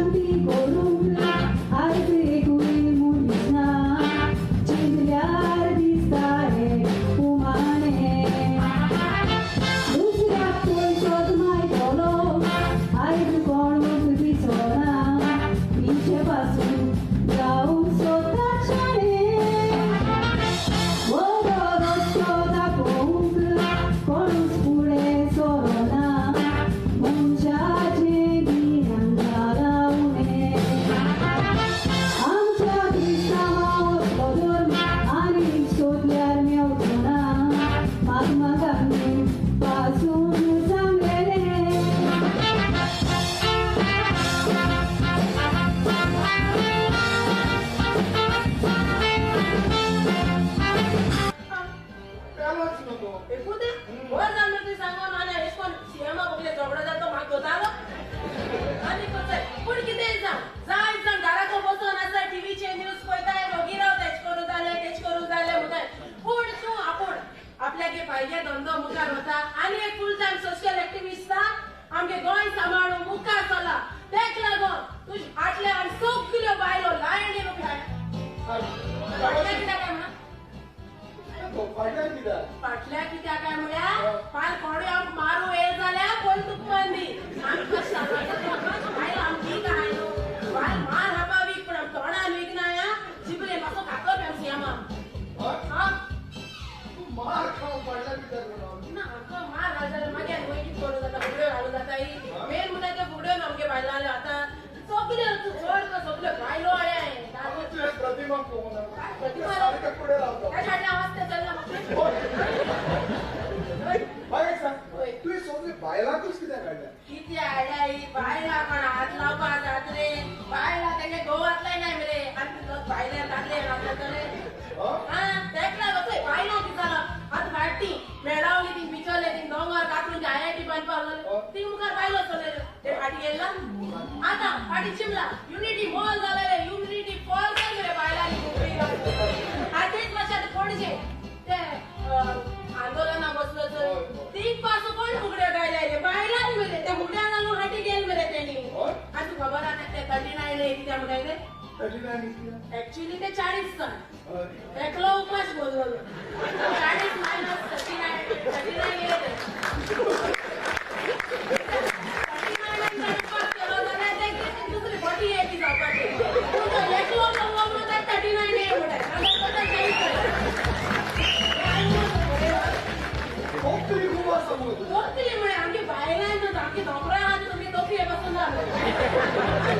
क्रांती करूंक आयज एकूय मनीस ना चिंतल्यार दिसता हें उमाणें दुसऱ्याक पयसोच मायतलो आयज कोणूच दिसना पिशे पासून जावंक सोदता शाणें बरो रस्तो दाखोवंक कोणूच फुडें सरना मनशाचें गिन्यान जालां उणें आमच्या क्रिस्तांवांतलो धर्म आनीक सोदल्यार मेवचो ना महात्मा गांधीन पासून सांगलेलें. पेलोच न्हू तो. एकूच वर जावन तुवें सांगून आनी अशें करून सीएमा बगले झगडो जाता तो म्हाका जालो आनी कसंय पूण कितेंय जावं जाय जाण घराको बसून आसा टिवीचेर न्यूज पळयताय रोगी राव तेज करूं जालें तेज करूं जालें म्हणटाय पूण तूं आपूण आपल्याक पाहिजे धंदो मुखार वता आनी एक फूल टायम सोशल एक्टिविस्ट आमगे गोंय सांबाळून मुखार चला तेक लागून तुज फाटले आनी सगल्यो बायलो लायनीन उब्यो फाटल्या कित्याक काय म्हणा फाटल्यान कित्याक? फाटल्या कित्याक काय म्हळ्यार फाल कोणूय आमकां मारू येल जाल्यार पयलीं तुका मंदी आमकां बायल आमची काय न्हू बायल मार हापा वीक पूण आम तोंडान वीक ना जिबले मातसो खातो पळय सियामा. हय? हा तूं मार खावंक फाटल्यान कित्याक म्हणून? ना आमकां मार घाल जाल्यार मागीर आनी वयर कितें करूं जाता फुगड्यो घालूं जाता ही मेन म्हणटा त्यो फुगड्यो आमगे बायलां आतां सगल्यो तूं चड कर सगल्यो बायलो आया तुवें प्रतिमाक पळोवंक ना. प्रतिमा सारकें फुडें रावता. त्या फाटल्यान वाचतें चल्ला म्हाका. म्हाका एक सांग, हय. तुवें सगळीं बायलांकूच कित्याक हाडल्या? कितें हाडल्या ही बायलां कोण हात लावपाक जात रे बायलां तेंगे घोव हातलाय नाय मरे आनी बायले दादले घातले हय? आं तेक लागून चोय बायलां कितें जालां आतां फाटी मेळावली थिंग बिचोले थिंग दोंगर कातरून आयआयटी बांदपाक लागले थिंग मुखार बायलो चलयल्यो ते फाटी गेल्ला आतां फाटी चिमला युनिटी मॉल जालेले युनिटी फॉल जाल मरे बायलांनी फुगडी आतां तेच मातशें आतां पणजे ते आंदोलना बसलो चोय तीग पासून कोण फुगड्यो गायले रे बायलांनी मरे त्या फुगड्या घालून फाटी गेल मरे तेणी. हय? आनी तुका खबर आसा ते 39 कित्याक म्हणटाय ते 39 कित्याक? एक्चुअली ते 40 जाण हय. एकलो उपास बोललो 40 मायनस 39 39 येते 39 उपास केलो जाल्यार ते दुसरी 48 जावपाची पूण तो एकलो बोललो म्हणून ते 39 ये म्हणटाय. तकली खूब आसा मुगो तुजी. तकली म्हळ्यार आमगे बायलां न्हू आमगे दोंगरा आहा तुमी तकले पासून जाले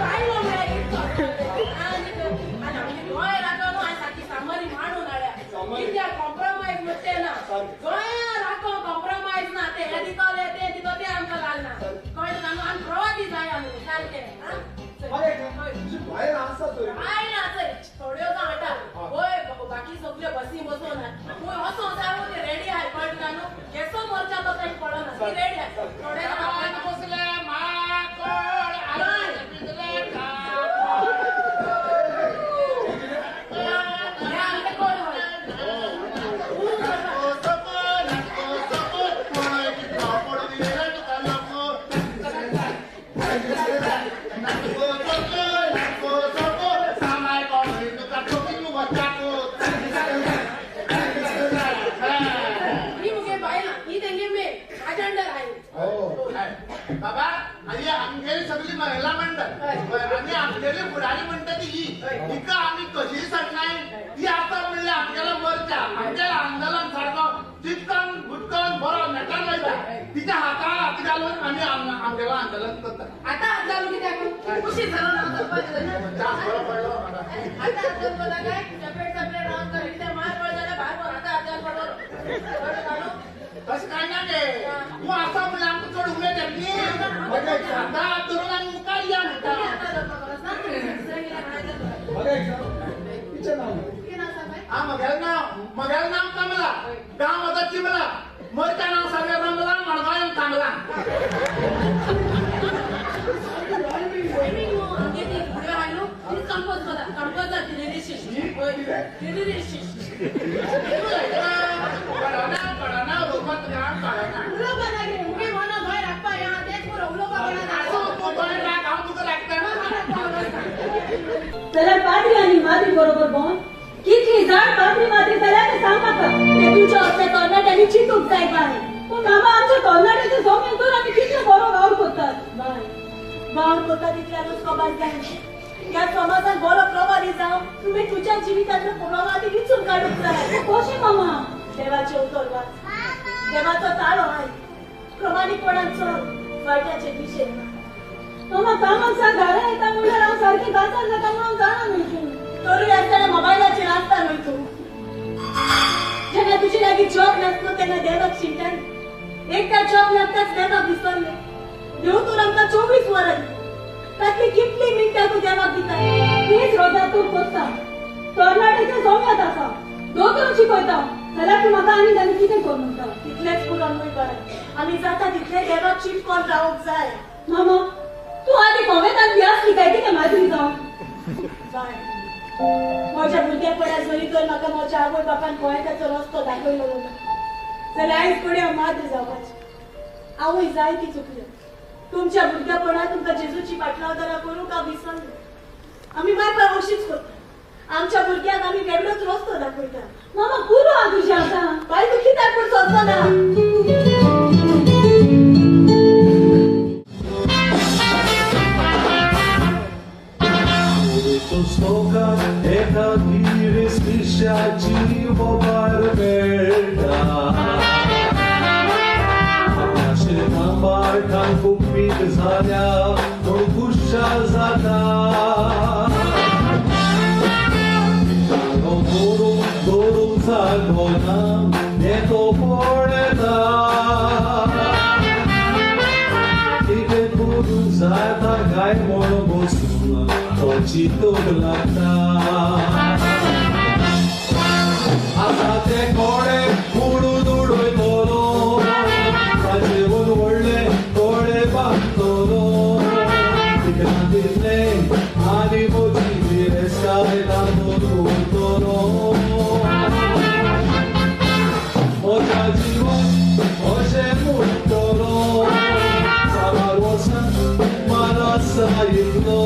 बायलो म्हळ्यार इतको आनी आनी आमगे गोंय राखो न्हू आनी सारकी सामरी मांडून हाडल्या कित्याक कॉम्प्रोमायज म्हणटे ना गोंया राखो कॉम्प्रोमायज ना ते हे दितले ते दितो ते आमकां लागना कळ्ळें तुका न्हू आमी प्रवादी जाय आमी सारकें. म्हाका एक सांग, तुजी बायलां आसा तरी बायलां चल थोड्यो जाण हाडटा वय बाकी सगल्यो बसी बसून खंय वचों जाय ते रेडी आहाय कळ्ळें तुका न्हू केसो मोर्चा तो तांकां पडना ती रेडी आहाय थोडे जाण हे आमचे कोण हय ही मुगे बायलां ही तेंगे मेन आजेंडर आहाय. बाबा आणि आमगेली सगळी महिला मंडळ आणि आमगेली फुडारी म्हणटा ती ही हिका आमी कशीय सांगनाय ती आतां म्हणल्यार आमगेलो मोर्चा आमगेलें आंदोलन सारको चिटकन गुटकन बरो नेटान वयता तिच्या हातार हात घालून आमी आमगेलो आंदोलन करता. आतां हात घालून कित्याक खुशी जालो ना चान्स बरो पडलो म्हाका. आतां हात घालून पडला काय सेपरेट सेपरेट रावन कर कित्याक मार पडलो जाल्यार भायर पड आतां हात घालून पडलो कळ्ळें तशें कांय ना गे तूं आसा म्हणल्यार आमकां चड उलयता न्ही आतां हात धरून आमी मुखार या म्हणटा. म्हाका एक सांग, तिचें नांव कितें? हा म्हगेलें नांव कमला गांव म्हजो चिमला मोर्चा नांव सारकें रमला मडगांव थांबला. कळना कळना उलोवपाक तुका कळना. आसूं तूं गोंय राख हांव तुका राखता. जाल्यार पाद्री आनी माद्री बरोबर भोंवन कितली जाण पाद्री माद्री जाल्यार तें सांग म्हाका. ते तुज्या असल्या तरणाट्यांनी चिंतूंक जाय बाय. पूण मामा आमच्या तरणाट्याच्या जमीन तर आमी कितले बरो वावर करतात. बाय, वावर करता तितल्यानूच कबार जाय. ह्या समाजान बरो प्रभावी जावं तुवें तुज्या जिवितांतलो प्रभावी विचून काडूंक जाय. कशें मामा? देवाचें उतर वाच, देवाचो ताळो आयक, प्रमाणीकपणान चल, वायटाचे दिशेन. मामा कामाक सावन घरा येता म्हणल्यार हांव सारकें काजार जाता म्हणून जाणा न्हय तूं. तरूय आसतना मोबायलाचेर आसता न्हय तूं. जेन्ना तुजे लागीं जॉब नासलो तेन्ना देवाक शिणटाली. एकदां जॉब लागताच देवाक विसरलें. देव तर आमकां 24 वरां दिता, तातलीं कितलीं मिनटां तूं देवाक दिता? तीच रोजा तूं कोत्ता, तरणाट्याच्या जम्यात आसा, दोतोर शिकयता, जाल्यार तूं म्हाका आनी आनी कितें कर म्हणटा? तितलेंच पुरो न्हय बाय, आमी जाता तितलें देवाक चिटकोन रावंक जाय. मामा तूं आदी कोवेंतान व्यास लिखाय कितें माद्री जावन? बाय, म्हज्या भुरगेपणात जरी तर म्हाका म्हज्या आवय बापान गोंयकाचो रस्तो दाखयलो ना जाल्यार आयज कडेन हांव माद्री जावपाचें. आवय जायती चुकल्यो. तुमच्या भुरगेपणात तुमकां जेजूची पाटलावदारां करूंक हांव विसरलें. आमी मायपाय अशीच करता, आमच्या भुरग्यांक आमी वेगळोच रस्तो दाखयता. मामा पुरो आहा तुजें आतां. बाय तूं कित्याक पूण सोदना? एका मोबायल मेळटा थांबाठान कुपीत जाल्या म्हूण खुशाल जाता. दवरूंक दवरूंक जागो ना हें तो पळयता. कितें करूंक जाता काय म्हूण बसून तो चिंतूंक लागता. आतां ते कोडे उडून उडयतलो, ताजेवन व्हडले कोडे बांदतलो, तितलें तितलें आनी म्हजी गिरेस्ताय तातूंत उरतलो. म्हज्या जिवन अशें म्हणटलो, साबार वर्सां मानासा इतलो,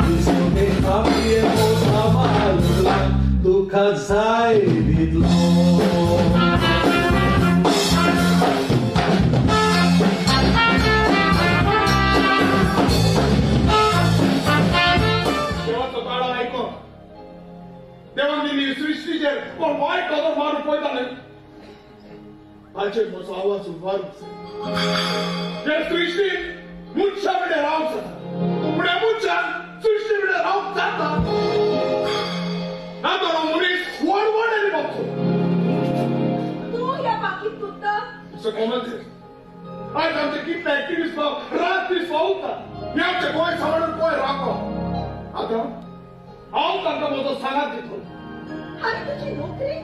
दिसून आपले साबार तुका जाय दितलो. देवाचो ताळो आयको, देवान दिली सृश्टीचेर कोण वायट नदर मारून पळयता न्हय, ताचेर म्हजो आवाज उबारूंक जाय. हे सृश्टीन मनशा विणें रावंक जाता, पूण ह्या मनशान सृश्टी विणें रावंक जाता ना तर हो मनीस व्हड व्हड आनी बगतो. तूं ह्या बाकीत कुत्ता? कोमल, आयज आमचे कितले एक्टिविस्ट भाव रात दीस वावुरता, हे आमचे गोंय सांबाळून गोंय राखो. आतां हांव तांकां म्हजो सांगात दितलो. आनी तुजी नोकरी?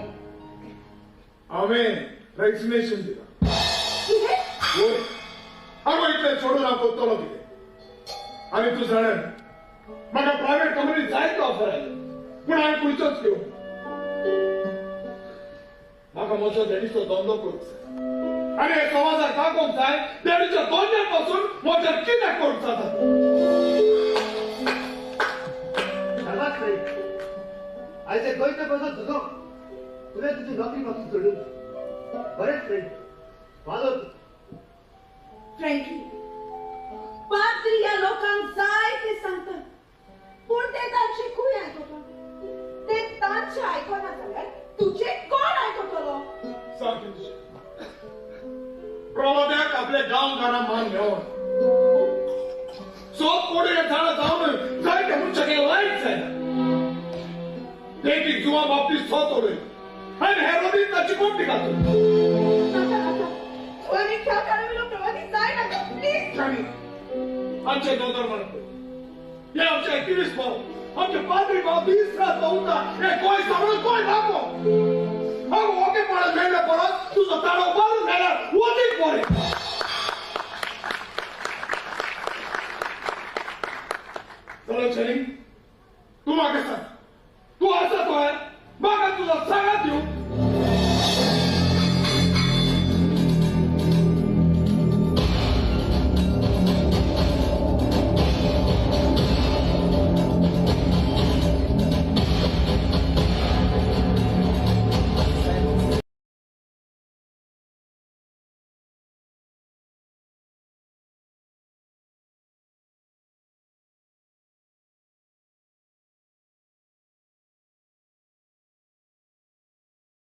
हांवें रेजिग्नेशन दिलां. कितें? वय, हांव इतलें सोडून हांव करतलो कितें? आनी तूं जाणा म्हाका प्रायवेट कंपनी जायते ऑफर आयले, पूण हांवें खंयचोच घेवंक. म्हाका म्हजो डॅडीचो धंदो करूंक जाय आनी हे समाजाक दाखोवंक जाय डॅडीच्या धंद्या पासून म्हज्या कितें करूंक जाता. आयज गोंयच्या कसो झुजो तुवें तुजी नोकरी पासून सोडून. बरेंच फ्रेंड वालोर. फ्रँकी, पाद्री ह्या लोकांक जाय तें सांगतात, पूण ते तांची खंय आयकता? ते तांचें आयकना जाल्यार तुजें कोण आयकतलो? सारकें तुजें. प्रवाद्याक आपल्या गांवकारां मान मेळोन सोद कोडू हे झाडां जावन जायते मनशाक लायक जायना. देखीक जुआ बाप्तीस्त सोत उडय आनी हेरोदीन ताची कोंबडी घातली. नाका नाका, तूं आनी ह्या काळावेलो प्रवादी जाय नाका प्लीज. आमचे दोतोर म्हणत हे आमचे एक्टिविस्ट भाव, आमचे पाद्री भाव दीस रात भोंवता, हे गोंय सांबाळून गोंय राखो. हांव ओकेपणान मेळ्ळे परत तुजो ताळो मारून मेळ्ळ्यार वचीक बरें. चलो चली, तूं म्हाका सांग, तूं आसा तो म्हाका तुजो सांगात दिवं